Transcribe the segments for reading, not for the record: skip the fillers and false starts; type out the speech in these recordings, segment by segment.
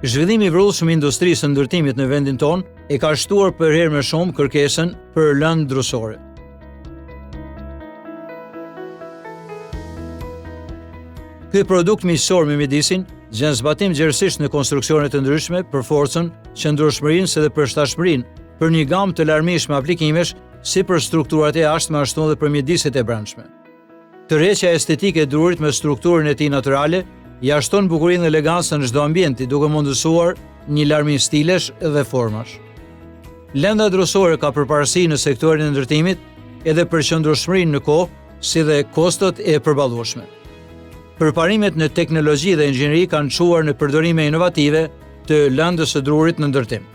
Zhvillimi i vrullshëm i industrisë së ndërtimit në vendin tonë e ka shtuar përherë më shumë kërkesën për lëndë drusore. Ky produkt miqësor me mjedisin gjen zbatim gjerësisht në konstruksione të ndryshme për forcën, qëndrueshmërinë si dhe përshtatshmërinë për një gamë të larmishme aplikimesh si për strukturat e jashtme ashtu edhe për mjediset e brendshme. Tërheqja estetike e drurit me strukturën e tij natyrale ia shton bukurinë dhe elegancën në çdo ambienti, duke mundësuar një larmi stilesh dhe formash. Lënda drusore ka përparësi në sektorin e ndërtimit edhe për qëndrueshmërinë në kohë, si dhe kostot e përballueshme. Përparimet në teknologji dhe inxhinieri kanë çuar në përdorime inovative të lëndës së drurit në ndërtim.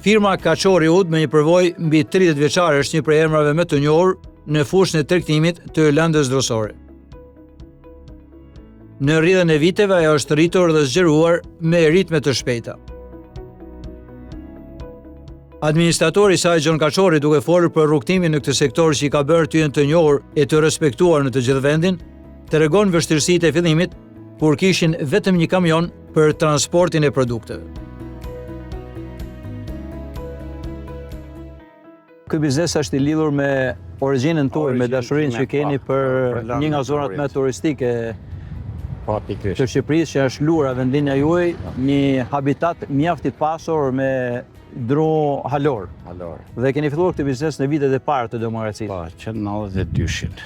Firma Kaçorri Wood me një përvojë mbi 30 vjeçare është një prej emrave më të njohur në fushën e tregtimit të lëndës drusore. Në rrjedhën e viteve ajo është rritur dhe zgjeruar me ritme të shpejta. Administratori i saj Gjon Kaçorri duke folur për rrugëtimin në këtë sektor që i ka bërë të jenë të njohur e të respektuar në të gjithë vendin, tregon vështirësitë e fillimit kur kishin vetëm një kamion për transportin e produkteve. Ky biznes është i lidhur me origjinën tuaj, me dashurinë që keni po, për një nga zonat më turistike po, të Shqipërisë, që është Lura, vendlindja juaj, një habitat mjaft i pasur me Dru halor. Halor. Dhe keni filluar këtë biznes në vitet e para të demokracisë. Po, që në 92-shin.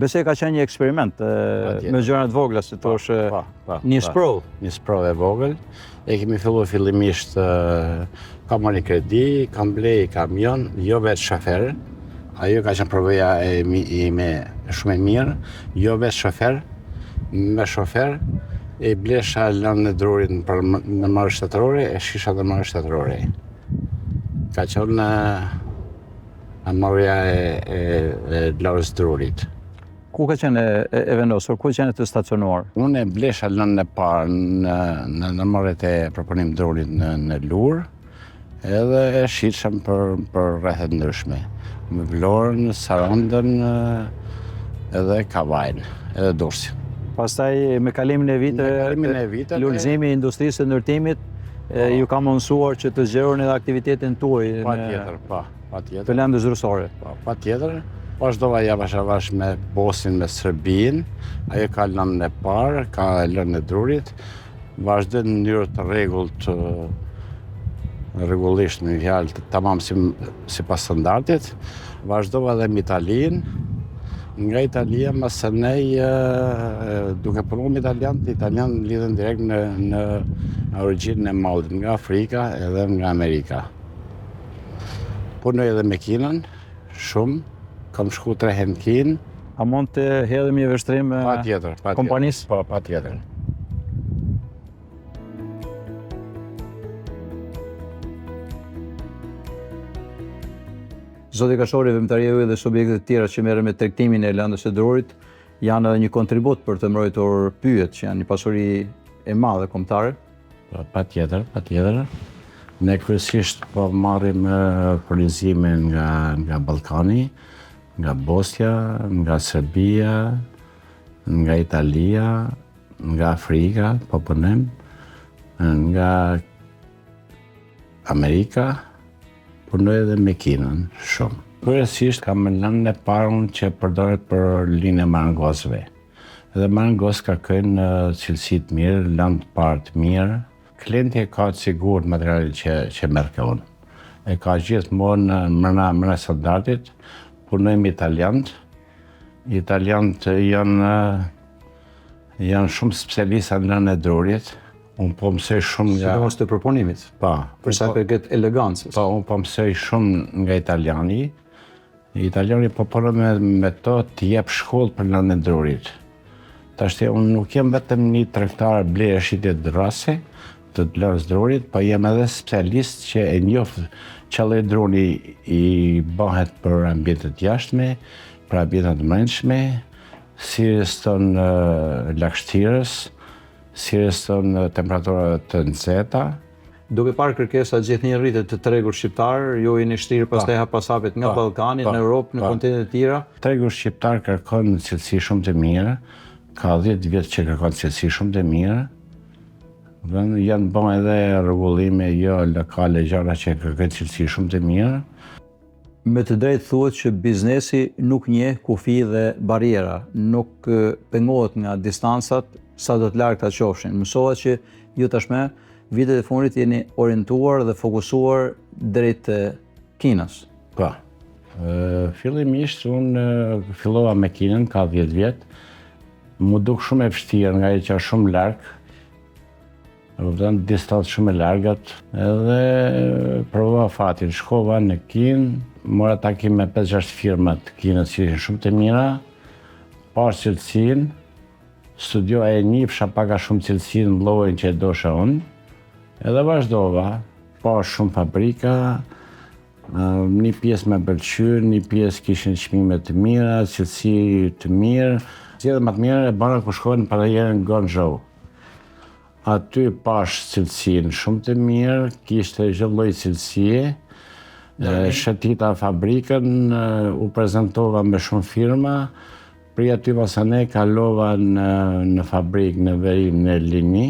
Besoj ka qenë një eksperiment me gjëra të vogla, si po, thosh, po, po, një sprovë. Një sprovë e vogël. E kemi filluar fillimisht kam marrë kredi, kam ble kamion, jo vetë shofer. Ajo ka qenë përvoja e ime shumë e mirë, jo vetë shofer, me shofer, e blesha lëndën e drurit në për ndërmarrje shtetërore, e shisha në ndërmarrje shtetërore. Ka qenë ndërmarrja e, e, e lëndës drurit. Ku ka qenë e, e vendosur? Ku ka qenë të stacionuar? Unë e blesha lëndën e parë në, në ndërmarrjet e përpunimit drurit në, në Lurë, Edhe e shitshëm për, për rrethe të ndryshme. Në Vlorën, Sarandën, edhe Kavajën, edhe Durrësin. Pastaj me kalimin e viteve, me kalimin e viteve, lulëzimi i industrisë së ndërtimit po. ju ka mundësuar që të zgjeroni edhe aktivitetin tuaj Patjetër, po, patjetër. Të lëndës drusore. Po, patjetër. Vazhdova javash avash me Bosnjën, me Serbinë, ajo ka lëndën e parë, ka lëndën e drurit, Vazhdoj në mënyrë të rregullt rregullisht me fjalë të tamam si sipas standardit. Vazhdova edhe me Italinë. Nga Italia masanej duke punuar me italianët, italianët lidhen direkt në në origjinën e mallit nga Afrika edhe nga Amerika. Punoj edhe me Kinën. Shumë, kam shku tre herë në Kinë. A mund të hedhim një vështrim patjetër, patjetër. kompanisë? Po, patjetër. Zoti Kaçorri, veprimtaria juaj dhe subjektet e tjera që merren me tregtimin e lëndës së drurit janë edhe një kontribut për të mbrojtur pyjet, që janë një pasuri e madhe kombëtare. Po, patjetër, patjetër. Ne kryesisht po marrim furnizime nga, nga Ballkani, nga Bosnja, nga Serbia, nga Italia, nga Afrika, po punojmë, nga Amerika, punoj edhe me Kinën shumë. Kryesisht kam lëndën e parë unë që përdoret për linjën e marangozëve. Dhe marangozët kërkojnë cilësi të mirë, lëndë të parë të mirë. Klienti e ka të sigurt materialin që që merr ke unë. E ka gjithmonë mrena mrena standardit. Punoj me italianët. Italianët janë janë shumë specialista në lëndën e drurit. Unë po mësoj shumë nga... Sidomos të përpunimit. Po. Për sa i përket elegancës. Po, unë po mësoj shumë nga italiani. Italiani po punon me, me to të jep shkollë për lëndën e drurit. Tashti unë nuk jam vetëm një tregtar blerje shitje dërrase të lëndës drurit, po jam edhe specialist që e njoh çfarë druni i bëhet për ambientet jashtme, për ambientet mbrendshme, si reziston lagështirës, si reziston temperaturave të nxehta. Duke parë kërkesa gjithnjë në rritje të tregut shqiptar, ju jeni shtrirë pastaj hap pas hapit nga Ballkani në Europë, në kontinente të tjera. Tregu shqiptar kërkon cilësi shumë të mirë, ka 10 vjet që kërkon cilësi shumë të mirë. Dhe janë bërë edhe rregullime jo lokale gjëra që kërkojnë cilësi shumë të mirë. Me të drejtë thuhet që biznesi nuk njeh kufi dhe barriera, nuk pengohet nga distancat sado të largëta qofshin. Mësova që ju tashmë vitet e fundit jeni orientuar dhe fokusuar drejt Kinës. Po. Fillimisht unë fillova me Kinën ka 10 vjet. M'u duk shumë e vështirë nga që është shumë larg. E kupton, distancë shumë e largët, edhe provova fatin, shkova në Kinë, mora takim me 5-6 firma të Kinës që ishin shumë të mira, pashë cilësinë, studiova e njifsha pak a shumë cilësinë llojin që e dosha unë, edhe vazhdova, pashë shumë fabrika, një pjesë më pëlqyen, një pjesë kishin çmime të mira, cilësi të mirë, zgjedhjen më të mirë e bëra kur shkova në panairin Guangzhou. Aty pashë cilësinë shumë të mirë, kishte çdo lloj cilësie. Shëtita fabrikën, u prezantova me shumë firma, prej aty masanej kalova në, në fabrikë në veri në Linyi.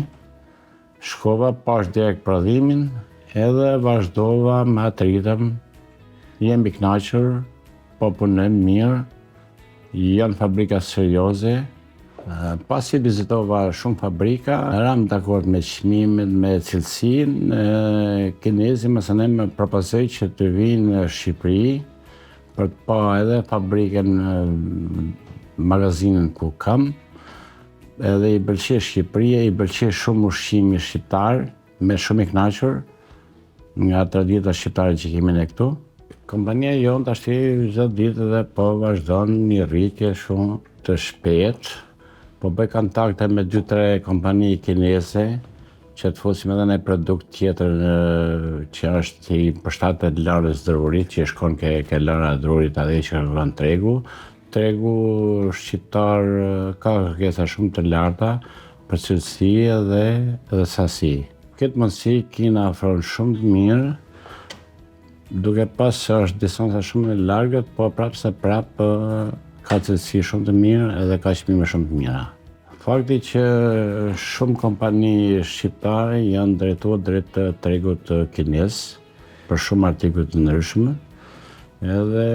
Shkova, pashë direkt prodhimin, edhe vazhdova me atë ritëm. Jemi i kënaqur, po punojmë mirë, janë fabrika serioze, Pasi vizitova shumë fabrika, ramë dakord me çmimet, me cilësinë, kinezi masanej më propozoi që të vij në Shqipëri për të pa edhe fabrikën, magazinën ku kam, edhe i pëlqeu Shqipëria, i pëlqeu shumë ushqimi shqiptar, Me shumë i kënaqur nga tradita shqiptare që kemi ne këtu. Kompania jonë tashti çdo ditë dhe po vazhdon një rritje shumë të shpejtë. Po bëj kontakte me 2-3 kompani kineze që të fusim edhe një produkt tjetër në, që është i përshtatet larës drurit, që shkon ke, ke lara e drurit edhe që kërkon tregu. Tregu shqiptar ka kërkesa shumë të larta për cilësi edhe edhe sasi. Këtë mundësi Kina ofron shumë të mirë, duke pas se është distanca shumë e largët, po prapë se prapë ka cilësi shumë të mirë edhe ka çmime shumë të mira. Fakti që shumë kompani shqiptare janë drejtuar drejt tregut kinez për shumë artikuj të ndryshme, edhe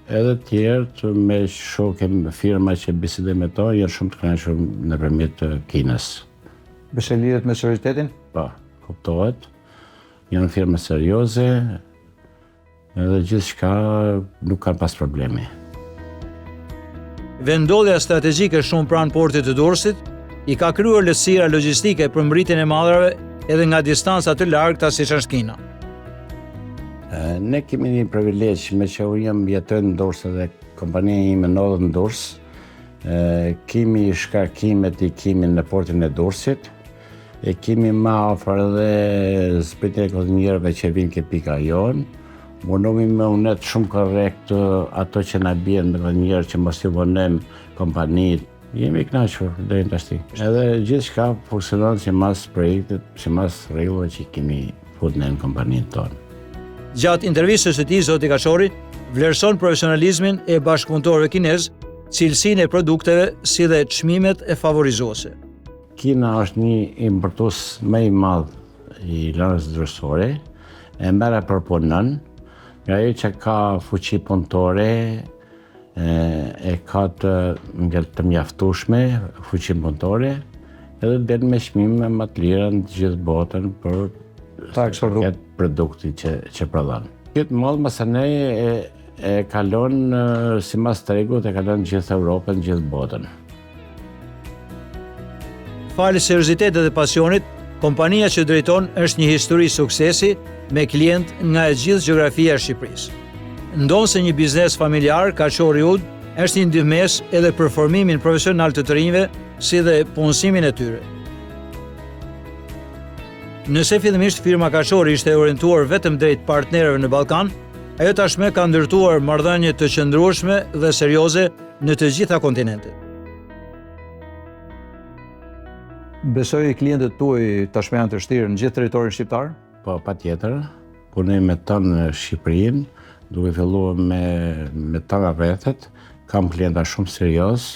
edhe të tjerët me shokë firma që bisedoj me to janë shumë të kënaqur nëpërmjet Kinës. Besoj lidhet me seriozitetin? Po, kuptohet. Janë firma serioze, edhe gjithçka nuk kanë pas probleme. Vendndodhja strategjike shumë pranë portit të Durrësit i ka krijuar lehtësira logjistike për mbërritjen e mallrave edhe nga distanca të largëta siç është Kina. Ne kemi një privilegj me që unë jam jetoj në Durrës dhe kompania ime ndodhet në Durrës. Kemi shkarkimet i kemi në portin e Durrësit. E kemi më afër edhe zbritjen e kontinierëve që vijnë ke pika jonë. Mundohemi me u nejt shumë korrekt ato që na bien me kontinierë që mos i vonojmë kompanitë. Jemi kënaqur deri në tashti. Edhe gjithçka funksionon sipas projektit, sipas rregullave që kemi fut ne në kompaninë tonë. Gjatë intervistës së tij, zoti Kaçorri vlerëson profesionalizmin e bashkëpunëtorëve kinezë, cilësinë e produkteve si dhe çmimet e favorizuese. Kina është një importues më i madh i lëndës drusore, e merr e përpunon, nga ajo që ka fuqi punëtore, e ka të, të mjaftueshme fuqi punëtore, edhe del me çmime më të lira në të gjithë botën për ta eksportuar produktin që, që prodhon. Këtë mall masanej e, e kalon simas tregut, e kalon gjithë Europën, gjithë botën. Falë seriozitetit dhe pasionit, kompania që drejton është një histori suksesi me klientë nga e gjithë gjeografia e Shqipërisë. Ndonëse një biznes familjar, Kaçorri Wood është një ndihmesë edhe për formimin profesional të të rinjve, si dhe punësimin e tyre. Nëse fillimisht firma Kaçorri ishte orientuar vetëm drejt partnerëve në Ballkan, ajo tashmë ka ndërtuar marrëdhënie të qëndrueshme dhe serioze në të gjitha kontinentet. Besoj klientët tuaj tashmë janë të shtrirë në gjithë territorin shqiptar? Po, patjetër. Punoj me tanë Shqipërinë, duke filluar me, me tana rrethet. Kam klienta shumë serioz.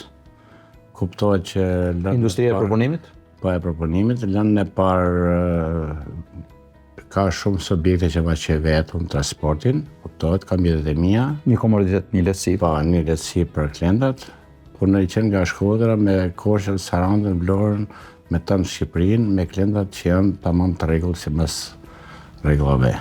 Kuptohet që... Industria e përpunimit? Po, e përpunimit. Lëndën e parë ka shumë subjekte që ma çoj vetë unë transportin, kuptohet, kam mjetet e mia. Një komoditet, një lehtësi. Po, një lehtësi për klientat. Punoj që nga Shkodra me Korçën, Sarandën, Vlorën, me tanë Shqipërinë, me klientat që janë tamam të rregullt sipas rregullave.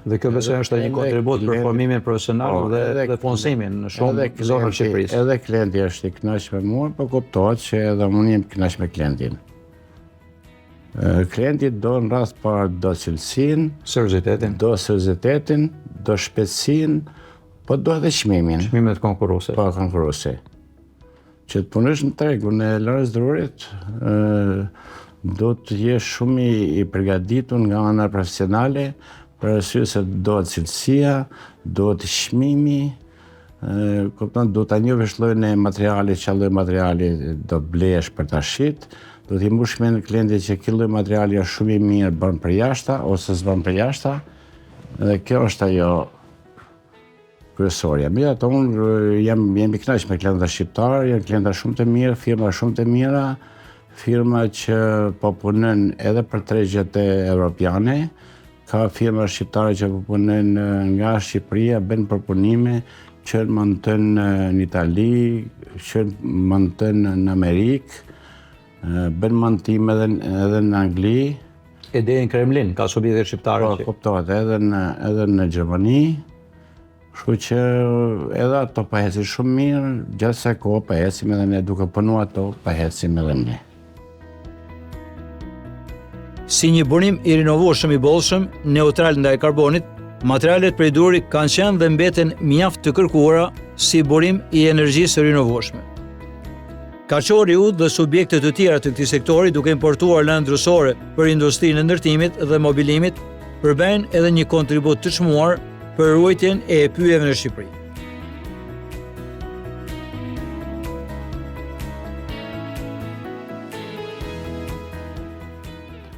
Dhe kjo besoj është një kontribut për formimin profesional po, dhe dhe punësimin në shumë zona të Shqipërisë. Edhe klienti është i kënaqur me mua, po kuptohet që edhe unë jam i kënaqur me klientin. Klienti do në radhë parë do cilësinë, seriozitetin, do seriozitetin, do shpejtësinë, po do edhe çmimin. Çmimet konkurruese. Po konkurruese. Që të punosh në tregun e larjes drurit, do të jesh shumë i, i përgatitur nga ana profesionale, për arsye se do cilësia, do të çmimi, Kupton, do ta njohësh llojin e materialit, çfarë lloj materiali do blesh për ta shit, do t'i mbush mendjen klientit që ky lloj materiali është shumë i mirë, bën për jashta ose s'bën për jashta. Dhe kjo është ajo kryesorja. Megjithatë unë jam jam i kënaqur me klientët shqiptarë, janë klienta shumë të mirë, firma shumë të mira, firma që po punojnë edhe për tregjet evropiane, Ka firma shqiptare që po punojnë nga Shqipëria, bëjnë përpunime, që montojnë në Itali, që montojnë në Amerikë, bëjnë montime edhe, edhe në Angli. E deri në Kremlin, ka subjekte shqiptare po, që... Po, kuptohet, edhe në, edhe në Gjermani. Kështu që edhe ato po ecin shumë mirë, gjatë asaj kohe po ecim edhe ne duke punu ato, po ecim edhe ne. Si një burim i rinovueshëm i bollshëm, neutral ndaj karbonit, materialet prej druri kanë qenë dhe mbeten mjaft të kërkuara si burim i energjisë së rinovueshme. Kaçorri i Udhë dhe subjekte të tjera të këtij sektori duke importuar lëndë drusore për industrinë e ndërtimit dhe mobilimit, përbëjnë edhe një kontribut të çmuar për ruajtjen e pyjeve në Shqipëri.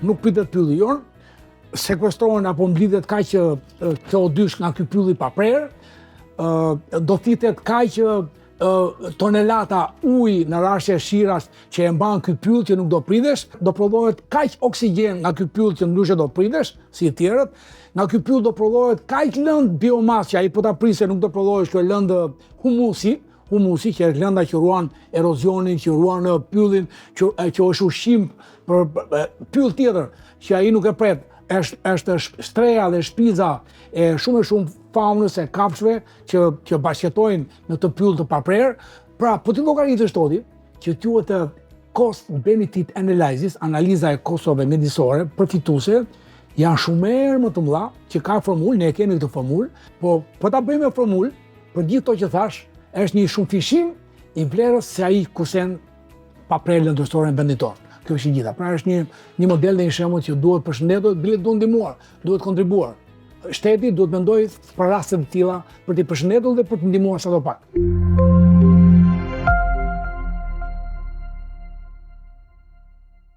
Nuk pritet pylli jonë, sekuestrohen apo mblidhet kaq CO2 nga ky pyll i paprerë, do thithet kaq tonelata ujë në reshje shirash që e mban ky pyll që nuk do pridhesh, do prodhohet kaq oksigjen nga ky pyll që ndryshe do pridhesh, si të tjerët, nga ky pyll do prodhohet kaq lëndë biomasë që ai po ta prisje nuk do prodhohesh kjo lëndë humusi, humusi që është lënda që ruan erozionin, që ruan pyllin, që, që është ushqim për, për pyll tjetër, që ai nuk e pret, është është streha dhe shpiza e shumë e shumë faunës e kafshëve që që bashkëjetojnë në këtë pyll të paprerë. Pra, po t'i llogaritësh Todi, që quhet cost benefit analysis, analiza e kostove mjedisore përfituese, janë shumë herë më të mëdha, që ka formulë, ne e kemi këtë formulë, po po ta bëjmë me formulë, për gjithë to që thashë, është një shumëfishim i vlerës se ai kursen pa prerë lëndë drusore në vendin tonë. Kjo është e gjitha. Pra është një një model dhe një shembull që duhet përshëndetur, bile duhet ndihmuar, duhet kontribuar. Shteti duhet mendojë për raste të tilla për t'i përshëndetur dhe për të ndihmuar sado pak.